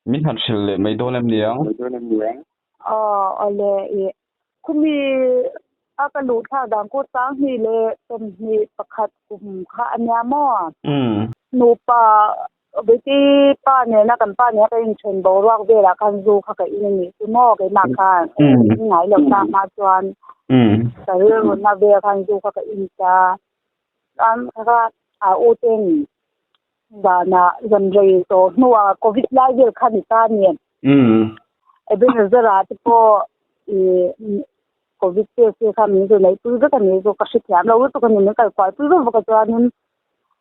Min han hrilh leh mai dawn em niang? Aw awle i khumi a ka luh thlak dan ku sanghnih leh sawmhnih pakhat kum kha a nia maw? Nupa Beti pa nena kan pa nena kan inthen boruak velah khan zu kha ka in a nih chu maw keimah khan in ngai loh ta hma chuan ka rilru na vel khan zu kha ka in ta chuan kha a u ten zanah zan rei tawh hnuah covid lai vel kha ni ta a ni. Ebenezer ah te pawh ih covid test te kha min zu neih pui vek a ni chu ka hrethiam lo lutuk a ni min kalkual pui vek vek a chuanin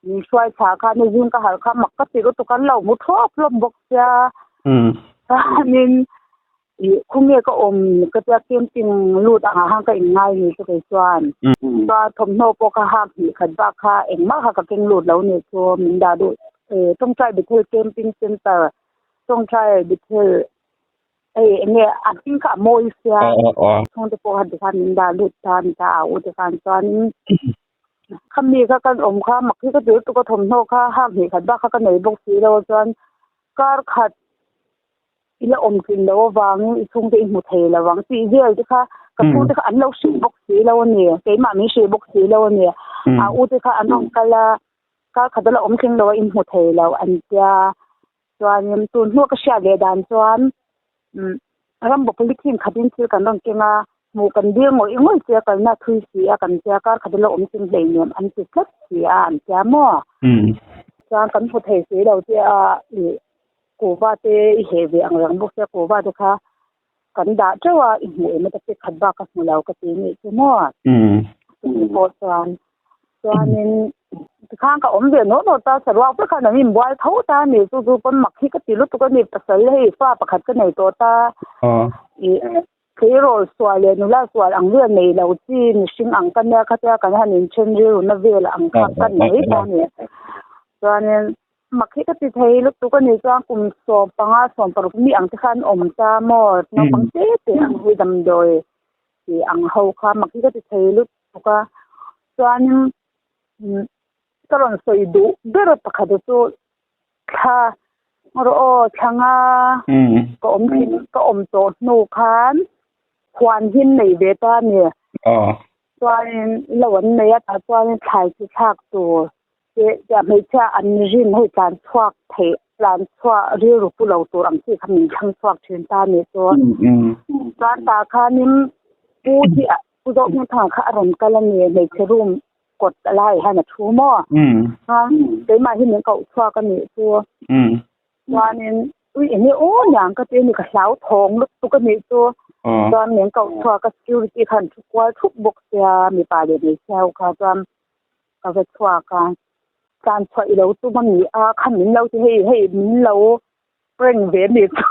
Min hruai thla khan i zing ka harh kha mak ka ti lutuk an lo hmu thuap hlawm bawk sia. Chuanin ih khawnge ka awm ka tia camping lut angah khan ka inngai ni chu kei chuan. Chuan thawmhnaw pawh kha hak hnih khat bak kha engmah kha ka keng lut lo ni chu min dah duh. Tawngtai Bethel Camping Centre, Tawngtai Bethel hei enge a hming kha a mawi sia. Chhungte pawh kha tikhan min dah lut ta a ni ta a u te khan chuanin. Khami kha kan awm kha mak hi ka ti lutuk a thawmhnaw kha hak hnih khat bak kha ka nei bawk si lo a chuan kar khat i la awm tlin loh avangin i chhungte i hmu thei lo ang tih vel te kha ka chhungte kha an lo hrilh bawk si lo a ni keimah min hrilh bawk si lo a ni a u te kha an rawn kal a kar khat a la awm tling lo a inhmu thei lo an tia chuanin tun hnu ka hriat leh dan chuan umm rambo polythene khatin thil kan rawn keng a hmuh kan dil ngawih ngawih che a kalna thui si a kan tia kar khat ila awm ching hleinem an ti tlat si a an tia maw chuan kan hmu thei si lo che a ih kuhva te i heh ve ang reng bawk sia kuhva te kha kan dah teuh a i hmuh em a ta pek khat bak ka hmu lo ka ti nih chu maw chumi pawh chuan Chuanin tikhan ka awm ve nawh nawh ta, saruak vek khan an inbual tho ta a ni, chu chu pawn mak hi ka ti lutuk a ni, pasal hei fa pakhat ka nei tawh ta, ih tleirawl sual leh nula sual ang vel nei lo chi mihring ang ka nia khatia kan han inthen rilru na vel ang kha ka ni mai ta a ni. Chuanin mak hi ka ti thei lutuk a ni, chuan kum 15 16 mi ang te khan awm ta maw, naupang te te ang hi damdawi tih ang ho kha mak hi ka ti thei lutuk. bawk a chuanin ka rawn sawi duh ber pakhat chu thla rawh aw thla nga ka awm thin ka awm tawh hnu khan huan hi an nei ve ta a ni chuanin lo an nei a tah chuanin thlai chi thlak tur te hmeichhia an rin hei tlan chhuak theih tlan chhuah rilru pu lo tur ang chi kha min thlang chhuak thin ta a ni chu chuan tah khanin pu hi Pu Zawk Hmingthanga kha a rawn kal a ni, hmeichhe room kawt a laiah hian a thu maw? Chuan keimah hi min koh chhuak a nih chu. Chuanin ui eng nge aw niang ka ti a ni, ka hlauthawng lutuk a nih chu. Chuan min koh chhuak a, security khan thu kual thup bawk sia, mipa leh hmeichhia ho kha chuan ka va chhuak a. Tlan chhuah i lo tum a ni a, khan min lo ti hei hei min lo prank ve a nih chu.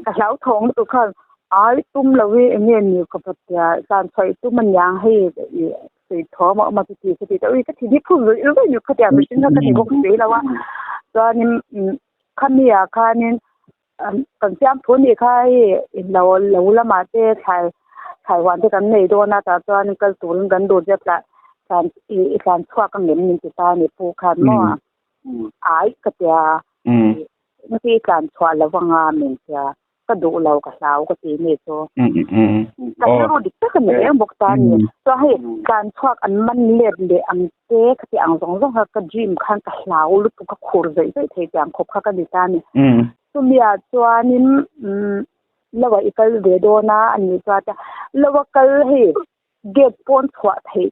Ka hlauthawng lutuk khan ai tum lo hi eng nge ni ka va tia tlan chhuah i tum aniang hei i sawi thawm a awm a chuti chuti ta ui ka thi hi phut ruih ruih ni khatiang mihring kha ka ti bawk si lo a chuanin khami ah khanin kan siam thu nih kha hei lo lo lamah te thlai thlai huan te kan nei dawn a tah chuan kal turin kan duh zet lah tlan i tlan chhuak ang em min ti ta a ni pu khan maw. Ai ka tia nge tlan chhuah lo anga min tia ka duh lo ka hlau ka ti ni chu ka rilru dik tak a ni reng bawk ta a ni chuan hei tlan chhuak an man let leh ang te ka ti ang zawng zawng kha ka dream khan ka hlau lutuk ka khur zawih zawih thei tiang khawp kha ka ni ta a ni chumi ah chuanin lo ah i kal ve dawn a a ni chuan lo a kal hei gate pawn chhuah theih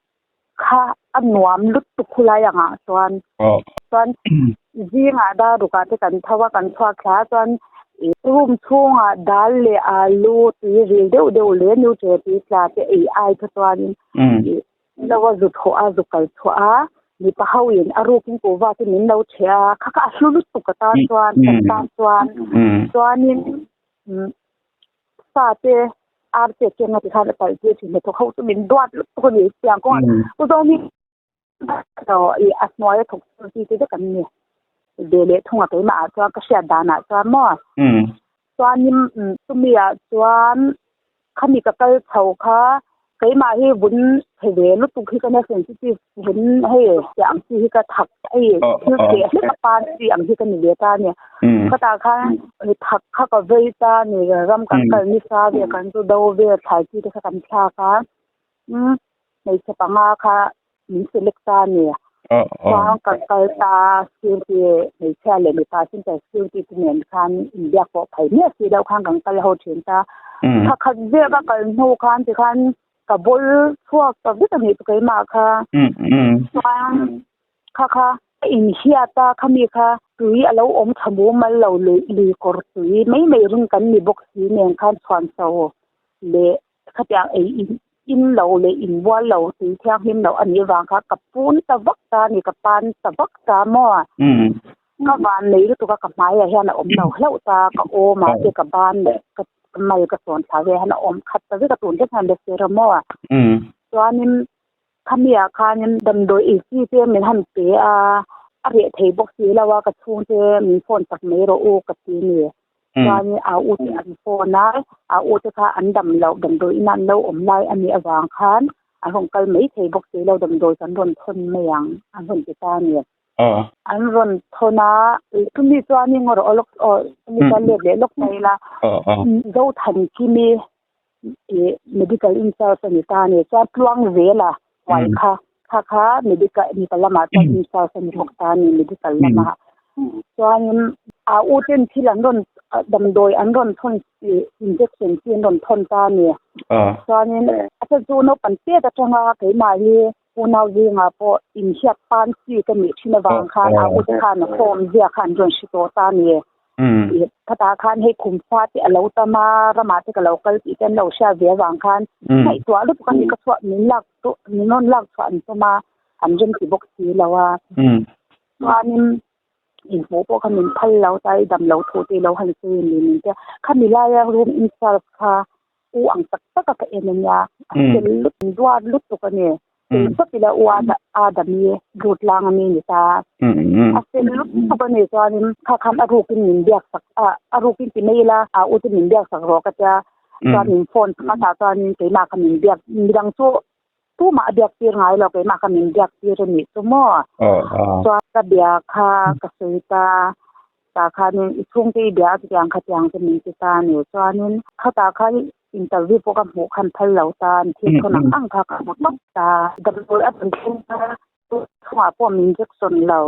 kha a nuam lutuk khulai angah chuan chuan zingah dar rukah te kan tho a kan chhuak thla a chuan room chhungah dal leh alu tui ril deuh deuh leh nutre tui tla te ei ai kha chuanin lo a zu thawh a zu kal chhuah a mipa ho in a rukin kuhva te min lo ṭheh a kha kha a hlu lutuk atan chuan kan tan chuan chuanin fa te ar te keng a ti khan a palh tir thin hnathawk ho chu min duat lutuk a ni tiang kawngah u zawng hi i a hnuai a thawk chu chi te vek an ni ve leh thung a keimah ah chuan ka hriat danah chuan maw chuanin chumi ah chuan khami ka kal chho kha. Keimah hi vun chhe ve lutuk hi ka nia sensitive vun hei tih ang chi hi ka thak hei thil chhe hlek a pan chi ang hi ka ni ve ta a ni. Khatah khan thak kha ka vei ta a ni ram kan kal nisa vel kan chu do vel thlai chi te kha kan thlak a hmeichhe panga kha min select ta a ni. Chuan kan kal ta a security hmeichhia leh mipa central security te nen khan inbiak pawh phei miah si deuh khan kan kal ho thin ta. Thla khat vel ka kal hnu khan tikhan ka bawl chhuak ta vek a nih chu keimah kha. Chuan kha kha ka inhiat a khami kha tui a lo awm tha mumal lo lui lui kawr tui mai mai ring kan ni bawk si nen khan chhuan chho leh Khatiang ei in in lo leh inbual lo tui thianghlim loh a nih vang kha ka pun ta vak ta a ni, ka pan ta vak ta maw? Ka van nei lutuk a, ka hmaiah hian a awm lo hlauh ta, ka awm a te ka ban leh ka mal ka sawn thla ve hian a awm khat ta vek a, tun thleng hian be sir a maw? Chuanin khamiah khanin damdawi ei chi te min han pe a, a reh thei bawk si lo a, ka chhungte min phone tak mai rawh u ka ti ni. Chuanin a u te an phone a, a u te kha an dam loh damdawi ina an lo awm lai a nih avang khan an rawn kal mai thei bawk si lo, damdawi kan rawn thawn mai ang an rawn ti ta a ni. An rawn thawn a, chumi chuanin ngaw rawh aw lawk aw chumi chuan let leh lawk mai ila Zothankimi ih medical in charge a ni ta a ni. Chuan tluang zela huai kha kha kha medical mipa lamah chuan in charge a ni bawk ta a ni medical lamah. Chuanin a u ten thil an rawn damdawi an rawn thawn ih injection chi an rawn thawn ta a ni. Chuanin a chhan chu naupang tet atanga keimah hi unau zingah pawh inhriat pan chi ka nih thin avang khan a u te khan a form ziah kha an rawn hre tawh ta a ni. Khatah khan hei khum fa te a lo tam a, ramah te ka lo kal tih te an lo hriat ve avang khan ngaihtuah lutuk a ni ka chhuah min lak chu min rawn lak chhuah an tum a, an rem ti bawk si lo a. Chuanin inhmuh pawh kha min phal lo ta i dam lo thu te i lo han sawi a ni min tia. Khami laia room in charge kha u ang tak tak a ka en a nia, a fel lutuk duat lutuk a ni. Fel chawp ila u Adami lut lang a mi ni ta. A fel lutuk a ni chuanin kha khan a rukin min biak sak a, a rukin ti mai ila a u chu min biak sak rawh ka tia. Chuan min phone sak a tah chuanin keimah kha min biak midang chu tumah a biak tir ngai lo keimah kha min biak tir a nih chu maw. Chuan ka bia kha ka sawi ta. Tah khanin i chhungte i bia a chutiang khatiang chu min ti ta a ni. Chuanin khatah khan interview pawh ka hmuh khan phal lo ta a ni. Thil thawn ang ang kha ka hmu tawp ta. Damdawi a rawn thleng a, chhungah pawh min injection lo.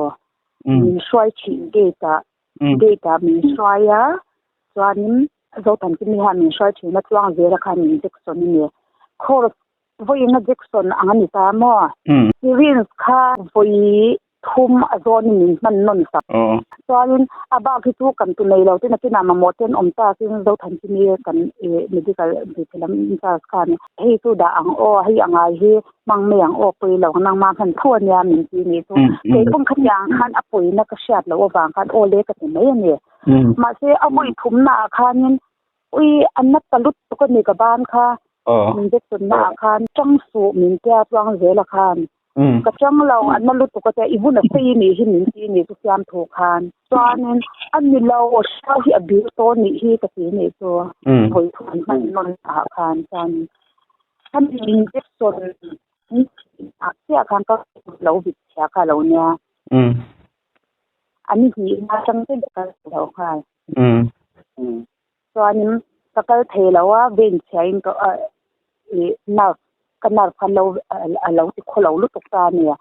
Min hruai thin gate ah, gate ah min hruai a, chuanin Zothankimi hian min hruai thin a, tluang zela khan min injection a ni. Course vawiin a injection ang a ni ta maw? Syringe kha vawi thum a zawnin min hman nawn sak. Chuanin a bak hi chu kan tu nei lo te nakinah mamawh te an awm tak in Zothankimi kan ih medical hmeichhe lam in charge khan hei chu dah ang aw hei a ngai hi hmang mai ang aw pawi lo ang nangma hman tho ania min ti nih chu kei pawm khatiang khan a pawina ka hriat loh avang khan aw le ka ti mai a ni. Mahse a vawi thumnaah khanin ui a na ta lutuk a ni ka ban kha min injection naah khan tang suh min tia tluang zela khan Ka chang lo, a na lutuk a tia, i hun a sei nih hi min ti nih chu siam thu khan. Chuanin a ni lo, hriau hi a bil tawh nih hi ka ti nih chu vawi thum hman nawn ah khan chuanin khami injection ah chiah khan ka lo vit chhia kha lo nia. A ni hnih na atang ten ka kal lo nghal. Chuanin ka kal thei lo a, vein chhiain ka ih nerve ka nerve kha lo a lo ti khaw lo lutuk ta a nia.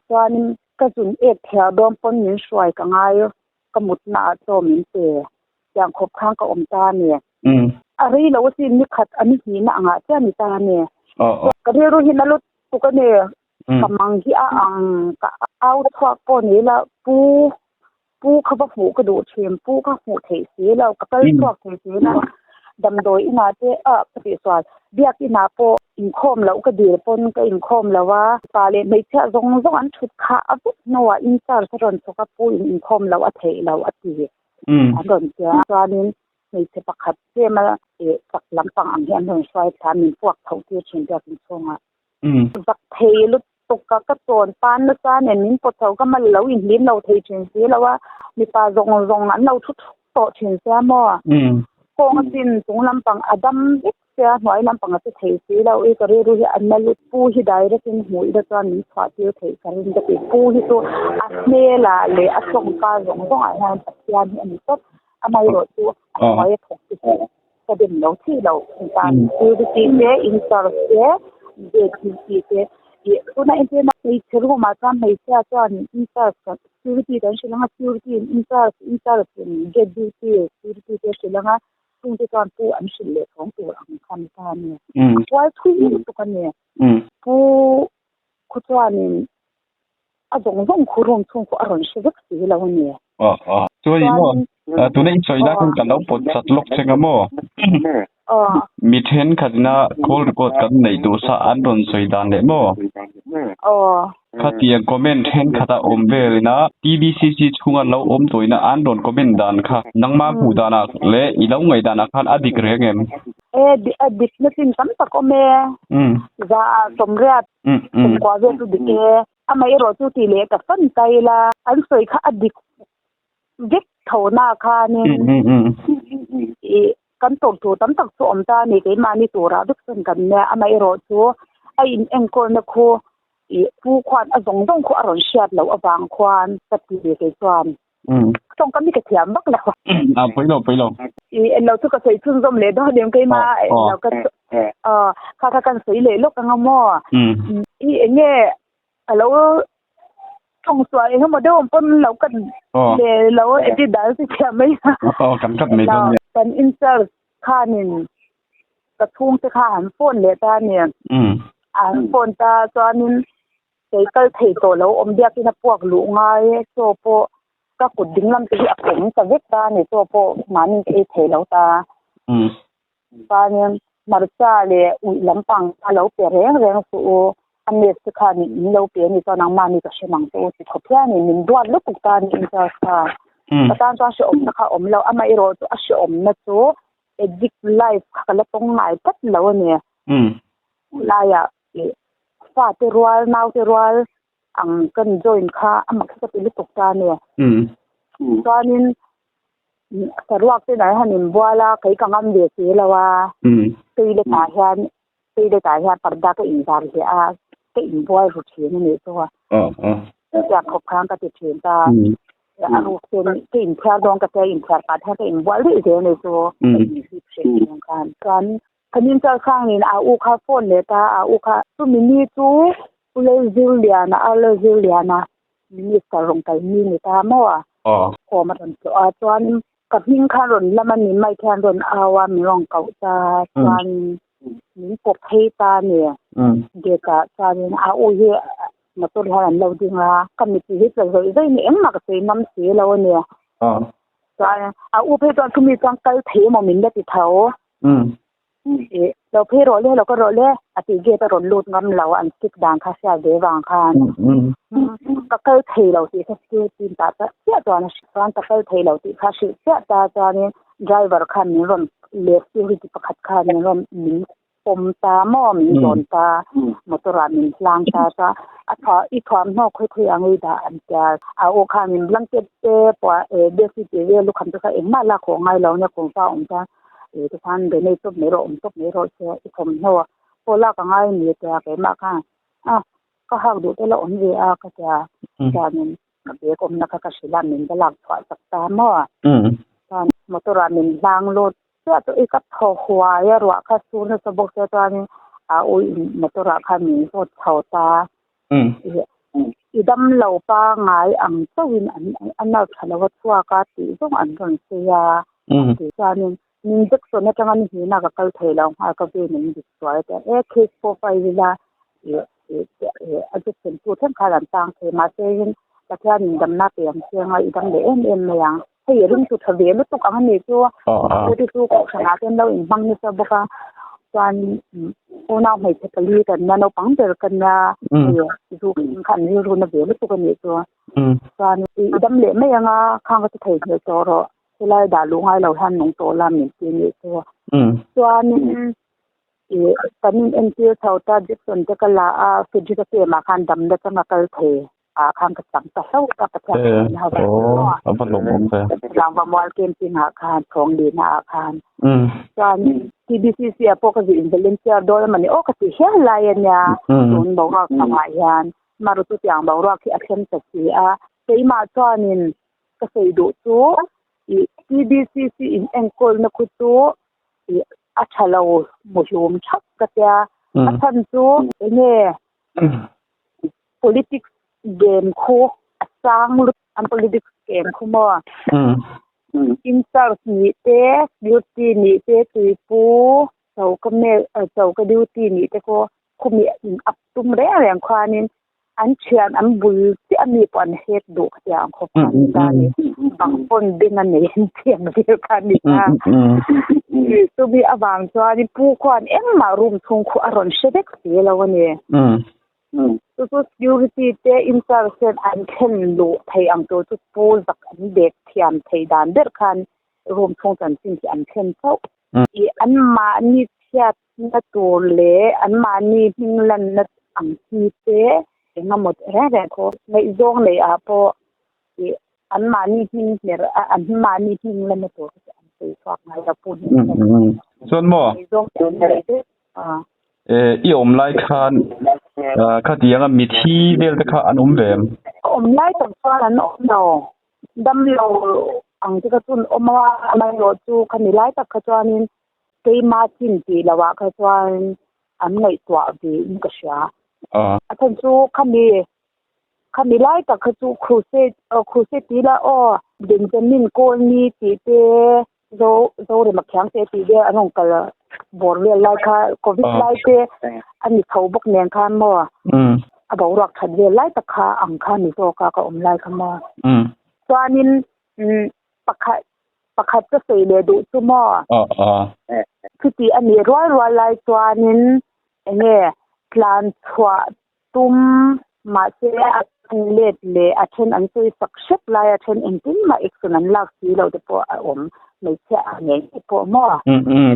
Chuanin ka zun ek thiar dawn pawn min hruai ka ngai ka mutna ah chaw min pe tiang khawp khan ka awm ta a ni. A rei lo asin ni khat a ni hnihna angah chiah a ni ta a ni. Ka rilru hi na lutuk a ni. Ka mang hi a ang ka au chhuak pawh ni ila pu Pu kha va hmuh ka duh thin, pu kha hmuh theih si lo, ka kal chhuak thei si lo. Damdawi inah te ah ka tih sual, biak inah pawh inkhawm loh ka dil pawn ka inkhawm lo a, pa leh hmeichhia zawng zawng an thut khah a vek hnuah in charge a rawn chhawk a, pu in inkhawm loh a theih loh a ti an rawn tia. Chuanin hmeichhe pakhat tlem a chak lampang ang hi an rawn hruai thla, min puak chhoh tir thin biak inchhungah. Zak thei lutuk. Tukka ka chawn pan nasa nen min pawt chho ka mal lo inhlim lo thei thin si lo a, mipa zawng zawng an lo thu thuk tawh thin sia maw? Kawng a chin chung lampang a dam vek se a hnuai lampang a che thei si lo i ka rilru hi a na lut pu hi direct in hmuh ila chuan min chhuah tir theih ka ring ka ti pu hi chu a hmel ah leh a tawngka zawng zawng ah hian Pathian hi a ni tawp amaherawh chu a hnuai a thawk te hi ka dem lo thei lo tan security te in charge te gate duty te ih tuna entirna hmeichhe room ah chuan hmeichhia chuan in charge security kan hrilh ang a security in in charge in charge in gate duty security te hrilh ang a chungte chuan pu an hrilh leh thawng tur ang kha ni ta a ni. A kual thui lutuk a ni. Pu khu chuanin a zawng zawng khu room chhung khu a rawn hre vek si lo a ni. Aw aw. Chuan ih maw tuna i sawi lai khan ka lo pawt chat lawk che nga maw? Aw. Mi thenkhatina call record kan neih duh sa an rawn sawi dan leh maw? Aw. Khatiang comment thenkhat a awm velina TBCC chhunga lo awm tawhina an rawn comment dan kha nangmah hmuh danah leh i lo ngaih danah khan a dik reng em? E, a dik na chin tam tak awm e. Za sawmriat sawmkua vel chu dik e. Amaherawh chu tih leh ka fan ta ila an sawi kha a dik vek tho na khanin ih kan tawrh tur tam tak chu awm ta a ni keimahni turah vek chuan kan nia amaherawh chu a in enkawlna khu ih pu khuan a zawng zawng khu a rawn hriat loh avang khuan ka ti kei chuan tawngkam hi ka thiam vak lo. A pawi lo pawi lo. Ih englo chu ka sawi chhunzawm leh dawn em keimah englo ka kha kha kan sawi leh lawk ang a maw ih eng nge a lo tawng sual eng emaw deuh ang pawn lo kan leh lo edit dan chu thiam mai a. Aw kan cut mai dawn nia. Kan in-charge khanin ka chhungte kha an phone leh ta a ni. An phone ta chuanin kei kal thei tawh lo awm biakin a puak luh ngai chaw pawh ka kut dinglam te hi a pawng ta vek ta a ni chaw pawh mahni ka ei thei lo ta. Chuanin hmarcha leh uih lampang kha lo pe reng reng suh u, a mess te khan in lo pe a ni chuan nangmahni ka hre mang che u ti khawp hian in min duat lutuk ta a ni in charge kha. Ka tan chuan hrehawmna kha a awm lo, amaherawh chu a hrehawmna chu addict life kha ka la tawng ngai tlat lo a ni. Laiah ih fate rual, naute rual ang kan join kha a mak hi ka ti lutuk ta a ni. Chuanin Saruak te nai han inbual a, kei ka ngam ve si lo a, toilet ah hian toilet ah hian parda ka inzar leh a, ka inbual ru thin a nih chu a. Chutiang khawp khan ka ti thin ta, a ruk ten ka inthiar dawn ka tia inthiar pah hian ka inbual daih zel a nih chu, ka inhip hreh thin khan. Chuan kan inchal khangin a u kha phone leh ta, a u kha chumi ni chu Pu Lalzirliana, Ar Lalzirliana Minister rawn kal mi ni ta maw a? Khawm a rawn tlawh a, chuan ka hming khan rawn lam a ni mai khian rawn au a, min rawn koh ta, chuan min pawp phei ta a ni. Gate ah chuanin a u hi motor hian an lo ding a, ka mittui hi tla zawih zawih ni engmah ka sawi ngam si lo a ni. Chuan a u phei chuan chumi chuan kal thei emaw min la ti tho. Ih lo phei rawh le lo ka rawh le a tih gate a rawn lut ngam lo an stick dan kha hriat ve vang khan ka kal thei lo tih kha security in tah chiah chuan a hrilh chuan ka kal thei lo tih kha a hrilh chiah ta chuanin driver khan min rawn leh security pakhat khan min rawn min pawm ta maw min zawn ta motor ah min hlang ta ta a tha i thuamhnaw khawi khawi ang i dah an tia a aw khan min blanket te pawh eh bedsheet tih vel lukham te kha engmah lak haw ngai lo nia kum fa awm chuan. Ih tikhan donate tawp mai rawh awm tawp mai rawh che i thawmhnaw pawh lak a ngai ni tia keimah khan a ka hak duh te la awm ve a ka tia chuanin ka bag awmna kha ka hrilh a min va lak chhuah chak ta maw chuan motor ah min hlang lut chiah chu i ka thaw huai a ruah kha sur nasa bawk sia chuanin a ui motor ah khan min zawt chho ta i dam lo pangai ang chauhin an a nal tha lo a chhuak a tih zawng an rawn sawi a tih chuanin min injection atanga ni hnihna ka kal thei lo nghal ka vein an dik sual a tia e case pawh file ila ih ih ih a injection tu thleng khan an tang thei mahse in Pathianin damna pe ang chiang a i dam leh em em mai ang hei ringtu tha ve lutuk ang a nih chu a pu te chu kohhran ah te an lo inhmang nasa bawk a chuan unau hmeichhe pali kan nia naupang ber ka nia hei zu kha an rilru na ve lutuk a nih chu chuan i dam leh mai ang a khang ka ti thei hmel tawh rawh helai dah luh ngai lo hian nung tawh la min ti a nih chu chuanin ih kan in entir chho ta Jackson te ka la a fridge ka kem ah khan damna chang a kal thei. ah khan ka chang ta hlauh a Pathian Eh, hau va aw, a va lawmawm ve. Tlangva mual camping ah khan Thawng lina ah khan Mm. chuan TBCC ah pawh ka zin volunteer dawn a mawni aw ka ti hial lai a nia tun boruak changah hian maru chutiang boruak hi a thleng ta si a. Keimah chuanin ka sawi duh chu ih TBCC in enkawlna khu chu ih a tha lo muhlum thap ka tia a chhan chu enge politics game khu a sang lut an politics game khu maw in charge nih te duty nih te tuipu choka mel choka duty nih te khu khumi in up tum reng reng khuanin an thian an bul chiah ami pawh an hek duh kha tia ang khawp khan ta ni bang pawn beng a nei an thiam vel kha a ni a chumi avang chuan pu khuan engmah room chhung khu a rawn hre vek si lo a ni chu chu security te in charge ten an thlen luh theih ang tur chu pu zak an bek thiam theih dan ber khan room chhung chanchin hi an thlen chauh ih anmahni chhiat na tur leh anmahni hming lanna ang chi te eng emaw reng reng khaw ngaihzawng neih ah pawh ih anmahni hming hmer a anmahni hming lanna tur kha chu an sawi chhuak ngai lo pu hming Chuan maw? Ngaihzawng te an nei vek a. I awm lai khan khatianga mithi vel te kha an awm ve em? Awm lai tak chuan an awm lo. Damlo ang te kha chu an awm a, amaherawh chu khami lai tak kha chuanin Keimah chin tih loh ah kha chuan an ngaihtuah ve in ka hria. A chhan chu khami khami lai tak kha chu crusade aw crusade tih ila aw Benjamin Colney tih te Zo Zorema Khiang te tih vel an rawn kal bawr vel lai kha covid lai te a ni chho bawk nen khan maw a boruak that vel lai tak kha ang kha ni zawk a ka awm lai kha maw. Chuanin pakhat pakhat ka sawi leh duh chu maw? Chuti a nih rual rual lai chuanin enge tlan chhuah tum mahse a then let leh a then an sawi sak hrep lai a then engtin mah action an lak si lo te pawh a awm hmeichhia ang ngei ngei pawh maw?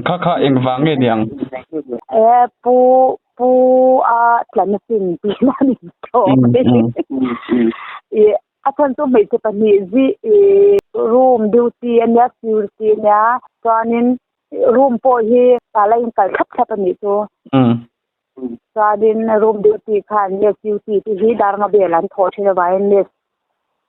Kha kha engvang nge niang? E pu pu a tlan asin tih na ni tawh mai. A chhan chu hmeichhe pahnih zi ih room duty a nia security a nia chuanin room pawh hi tala in kal thlap thlap a nih chu chuanin room duty khan nurse duty te hi dar nga vel an thawh thin avangin nurse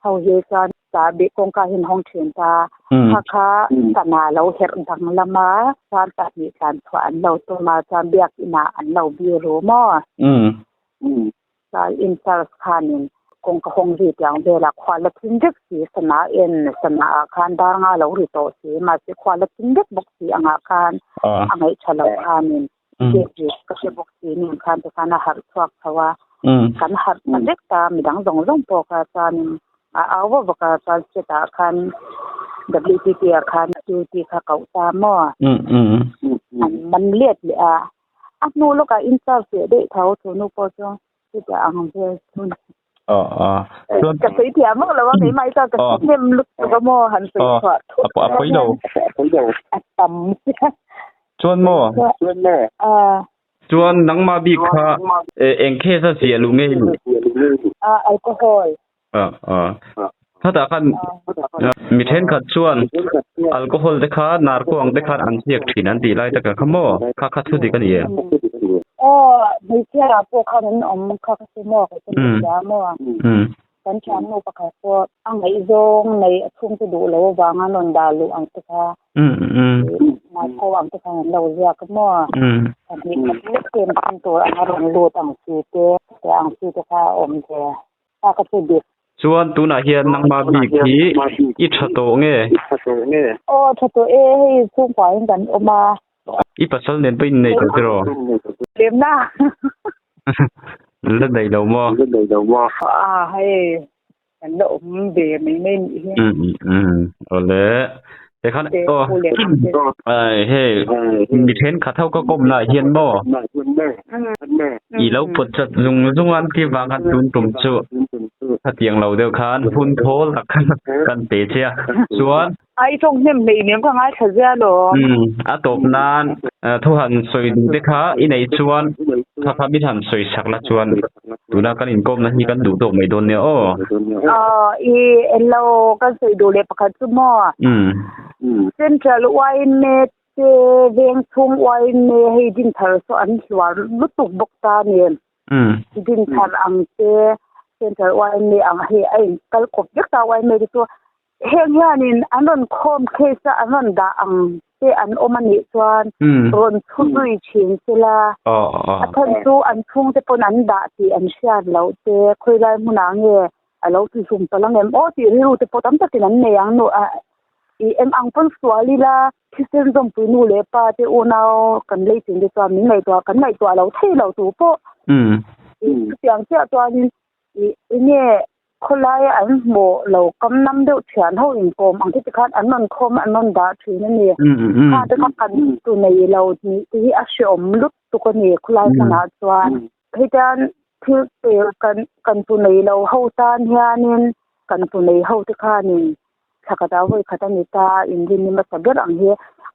ho hi chuan chahbi kawngka hi an hawng thin ta kha kha sana lo herh danglam a chuan pahnih tlan chhuah an lo tum a chuan biakinah an lo biru maw. Tlai in-charge khanin kawngka hawng ri tiang velah khua la thim vek si, sana en sana ah khan dar nga lo ri tawh si, mahse khua la thim vek bawk si angah khan a ngaihṭha lo khanin gate ri ka hre bawk si nen khan tikhan a harh chhuak chho a, kan harh ta vek ta, midang zawng zawng pawh kha chuanin a au vak vak a, chuan set ah khan WTT ah khan duty kha koh ta maw an man let leh a. A hnu lawkah in charge leh daih tho chu nu pawh chu chutiang ang vel chu ni. Aw aw. Chuan Ka sawi thiam vak lo a keimah hi chuan ka hre hnem lutuk a maw han sawi chhuah thut a pawi lo. A tam sia. Chuan maw? Aw. Chuan nangmah bik kha eng case a ziah luh nge i nih? Alcohol. Khatah khan mi thenkhat chuan alcohol te kha narco ang te khan an ziak thin an tih lai takah kha maw kha kha thu dik a ni em? Aw hmeichhia ah pawh khan an awm kha ka hre maw ka hre hria maw kan thiannu pakhat pawh a ngaihzawng nei a chhungte duh loh avanga rawn dah luh ang te kha narco ang te khan an lo ziak a maw pahnih khat lek em thung tur anga rawn lut ang chi te ang chi te kha a awm ve. A ka chu dik. Chuan tunah hian nangmah bik hi i tha tawh nge? Aw tha tawh e, hei chhungkuain kan awm a. I pasal nen pawh innei tawh tiraw? Lemna. La nei lo maw? A hei kan la awm ve mai mai nih hi. Awle. Tikhan aw ai hei mi thenkhat ho ka kawm lah hian maw i lo pawt chat zung zung an ti vang khan tun tum chu khatiang lo deuh khan hun thawl tak khan kan pe che a chuan Ai tawng hnem hlei nem ka ngaithla zia lo. A tawp nan thu han sawi duh te kha i neih chuan kha kha mi han sawi sak la chuan tuna kan inkawmna hi kan duh tawk mai dawn nia aw. Aw i englo kan sawi duh leh pakhat chu maw Central yma Te veng chhung YMA hei Dinthar saw an hluar lutuk bawk ta nen. Dinthar ang te Central YMA ang hei a in kal kawp vek ta YMA te chu heng hianin an rawn khawm case a an rawn dah ang te an awm a nih chuan rawn chhu zui thin sela a chhan chu an chhungte pawn an dah tih an hriat loh te khawilai hmunah nge a lo ti hlum palh ang em aw tih rilru te pawh tam takin an nei ang nu a ih eng ang pawn sual ila thisen zawmpui nu leh pa te unau kan lei chin te chuan min ngaihtuah kan ngaihtuah lo thei lo tu pawh chutiang chiah chuanin ih enge khawlaia an hmuh lo kam nam deuh thian ho inkawm ang te tikhan an rawn khawm a an rawn dah thin a ni kha te kha kan tu nei lo tih te hi a hreawm lutuk a ni khawlai hmunah chuan. Hetiang thil pe kan kan tu nei lo ho tan hianin kan tu nei ho te khanin thla khat ah vawi khat a ni ta inrin ni hmasa ber ang hi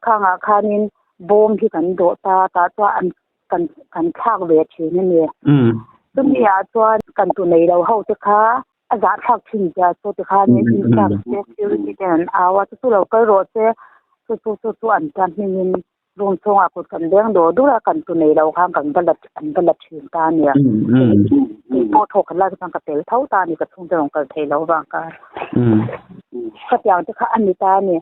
khangah khanin bawm hi kan dawh ta tah chuan an kan kan thlak ve thin a ni. Chumi ah chuan kan tu nei lo ho te kha a zahthlak thin zia chu tikhanin incharge te security ten an au a chu chu lo kal rawh se chu chu chu chu an tan hmingin Room chhungah kut kan beng dawr dawr a, kan tu nei lo khan kan va la an va la thin ta a nia. Kei pawh thawk khat lai te chuan ka tel tho ta a ni, ka chhungte rawn kal thei lo vang kha. Khatiang te kha a ni ta a ni.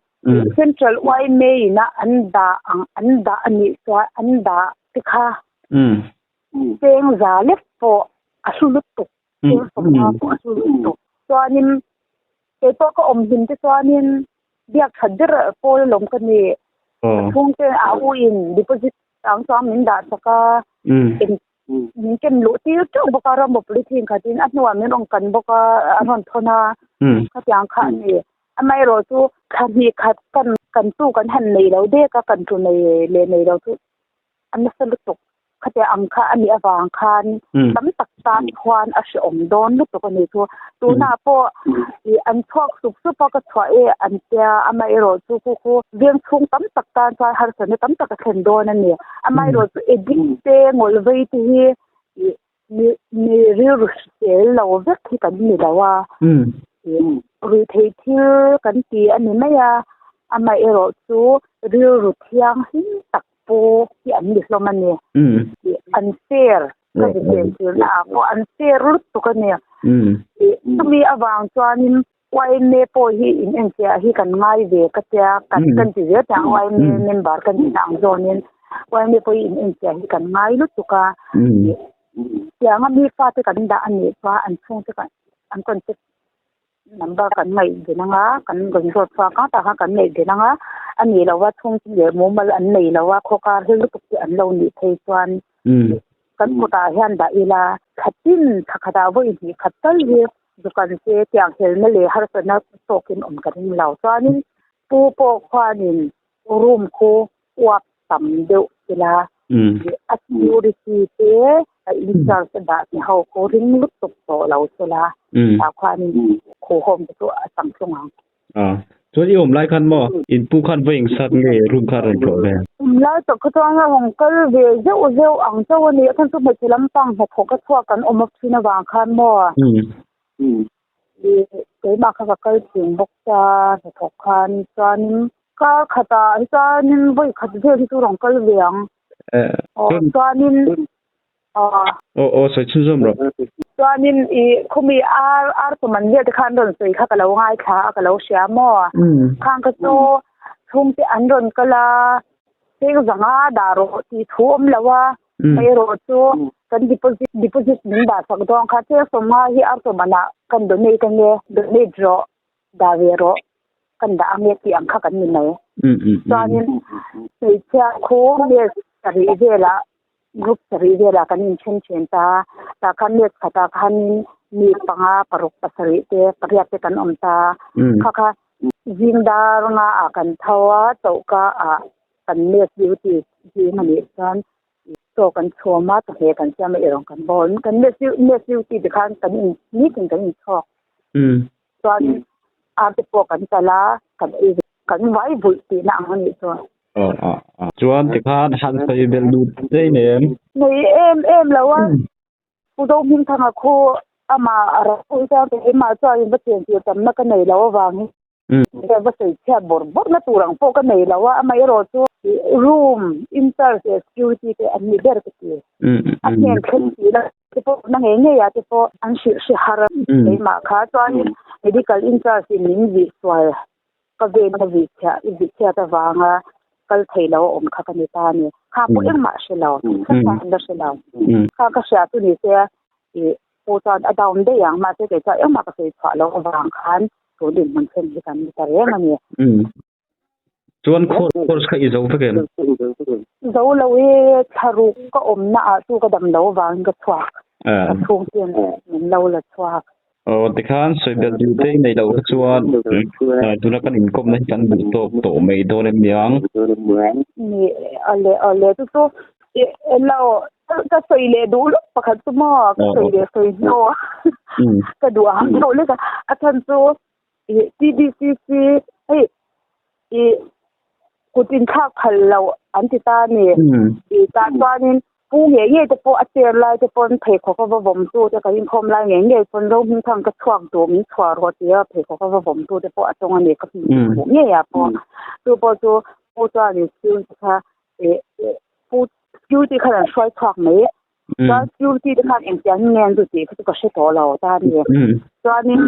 Central yma ina an dah ang an dah a nih chuan an dah te kha cheng za lek pawh a hlu lutuk, cheng sawmhma pawh a hlu lutuk. Chuanin kei pawh ka awm hlim te chuanin biak that ber pawl alawm ka ni. Ka chhungte a u in deposit ang chuan min dah sak a, min ken luh tir teuh bawk a rambo polythene khatin a hnuah min rawn kan bawk a, an rawn thawn a, khatiang kha a ni. Amaherawh chu thla hnih khat kan kan tu kan han nei lo dek a, kan tu nei leh nei lo chu a nasa lutuk. Khatiang ang kha a nih avang khan tam tak tan khuan a hrehawm dawn lutuk a ni chu. Tunah pawh ih an chhuak sup sup a ka chhuah e an tia amaherawh chu khu khu veng chhung tam tak tan chuan harsatna tam tak a thlen dawn a ni. Amaherawh chu addict te ngawlh vei te hi ih mi mi rilru hrisel lo vek hi kan ni lo a. Ih ruihtheih thil kan ti a ni mai a amaherawh chu rilru thianghlim tak Pu hi an ni hlawm a ni. An fair ka ti chen ah pawh an fair lutuk a ni. Chumi avang chuanin YMA pawh hi in enfiah hi kan ngai ve ka tia kan kan ti zel teh ang YMA member kan tih ang zawnin YMA pawh hi in enfiah hi kan ngai lutuk a. Tianga mi fate kan dah a nih chuan an chhungte kan an contact Number kan ngaih den anga, kan rawn zawt chhuak ang tah khan kan ngaih den anga, a nih lova chhungtin leh mumal an nei lo a, khawkar hel lutuk te an lo nih phei chuan kan kutah hian dah ila thlatin thla khatah vawi hnih khat tal hi dukan se tiang helna leh harsatna tawkin awm ka ring lo. Chuanin pu pawh khuanin room khu uap tam deuh ila a security te a in charge a dah te ho khu ring lutuk tawh lo sela tah khuanin khu home te chu a chang thlung ang. A chuan i awm lai khan maw in pu khan va ingsat nge room kha a rawn tlawh ve? Awm lai tak kha chuan a rawn kal ve zeuh zeuh ang chauh a ni a khan chu hmeichhe lampang hnathawk a chhuak kan awm a thin avang khan maw keimah kha ka kal thin bawk ta hnathawk khan chuanin Kar khatah hi chuanin vawi khat vel hi chu rawn kal ve ang. Aw chuanin aw. Aw aw sawi chhunzawm rawh. Chuanin i khumi ar ar chawman vel te khan rawn sawi kha ka lo ngaithla a ka lo hria maw. Khang kha chu chhungte an rawn kal a, cheng zanga dah rawh tih thu awm lo a, hmeirawh chu kan deposit deposit min dah sak dawn kha cheng sawmnga hi ar chawmanah kan donate ange donate rawh dah ve rawh. kan dah ang e tih ang kha kan ni mai. Chuanin hmeichhia khu mess sarih velah group sarih velah kan inthen then ta a, tah khan mess khatah khanin mi panga paruk pasarih te pariat te kan awm ta a, kha kha zing dar nga ah kan tho a, chohka ah kan mess duty zing a nih chuan chaw kan chhawm a, chawhmeh kan siam a, erawng kan bawl. Kan mess duty te khan kan in nitin kan inchhawk. Chuan ar te pawh kan kal a, kan ei ve, kan vai vulh tihna ang a nih chuan. Aw aw aw. Chuan tikhan han sawi belh lut daih nem. Nei em em lo a, Pu Zohmingthanga khu amah a ro pui chuan keimah chuan in va chentir tamna ka nei lo avangin va sawi chhiat bawrh bawrhna tur ang pawh ka nei lo a, amaherawhchu. Room in charge leh security te an ni ber ka ti. A hnen thleng tih la te pawh na ngei ngei ah te pawh an hrilh hre har a keimah kha chuanin medical in charge in min vih sual ka ven ka vih chhiah i vih chhiat avanga kal thei lo a awm kha ka ni ta a ni. Kha pawh engmah a hre lo, kha an la hre lo. Kha ka hria chu ni se i pawh chuan a down daih ang mahse kei chuan engmah ka sawi chhuah loh avang khan tun dinhmun thlen hi kan ni ta reng a ni. Chuan course kha i zo vek em? Zo lo i thlaruk ka awmna ah chu ka dam lo vangin ka chhuak. Ka chhungten min lo la chhuak. Aw tikhan sawibelh duh te i neih loh kha chuan tuna kan inkawmna hi kan duh tawk tawh mai dawn em niang? Ni awle awle chu chu lo ka sawi leh duh lawk pakhat chu maw ka sawi leh sawi hnu ka duh ang deuh lek a a chhan chu Ih TBCC hei ih kut inthlak phal loh an ti ta a ni. Ih tah chuanin pu ngei ngei te pawh a chair lai te pawn pheikhawk a va vawm tu te kan inkhawm lai ngei ngei pawn Rohming khan ka chhuak duh min chhuah rawh tia pheikhawk a va vawm tu te pawh a tawng a ni ka hmuh ngei ah pawh. Chu pawh chu pu chuanin security kha ih pu security khan an hruai chhuak mai. Chuan security te khan engtiang nge an duh tih kha chu ka hre tawh lo ta a ni. Chuanin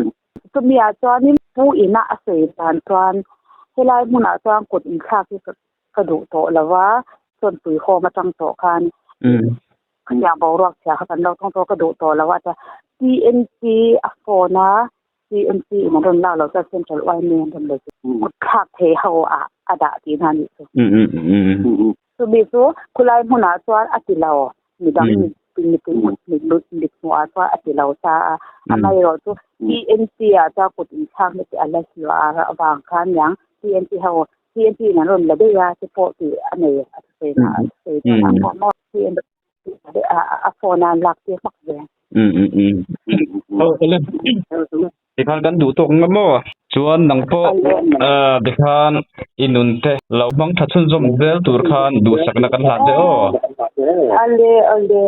Chumi ah chuanin pu ina a sawi dan chuan helai hmunah chuan kut inthlak hi ka duh tawh lo va, chuan puihawm atang tawh khan khatiang boruak chhia kha kan lo thawng tawh ka duh tawh lo a tia TNT a phone a, TNT in an rawn lak loh chuan Central yma an rawn lei kut thlak thei ho ah a dah tihna a nih chu. Chumi chu khulai hmunah chuan a ti lo, midang mipui mit hmuhah chuan a ti lo ta a. Amaherawh chu TNT ah chuan kut inthlak na tih a la hluah avang khan niang TNT ho TNT in an rawn la daih a te pawh tih a nei a thusawi na a thusawi chuan a pawh maw TNT a phone a an lak tir hmak ve. Tikhan kan duh tawk nga maw? Chuan nang pawh tikhan i nun te lo hmang tha chhunzawm zel tur khan duhsakna kan hlan che aw. Ale ale.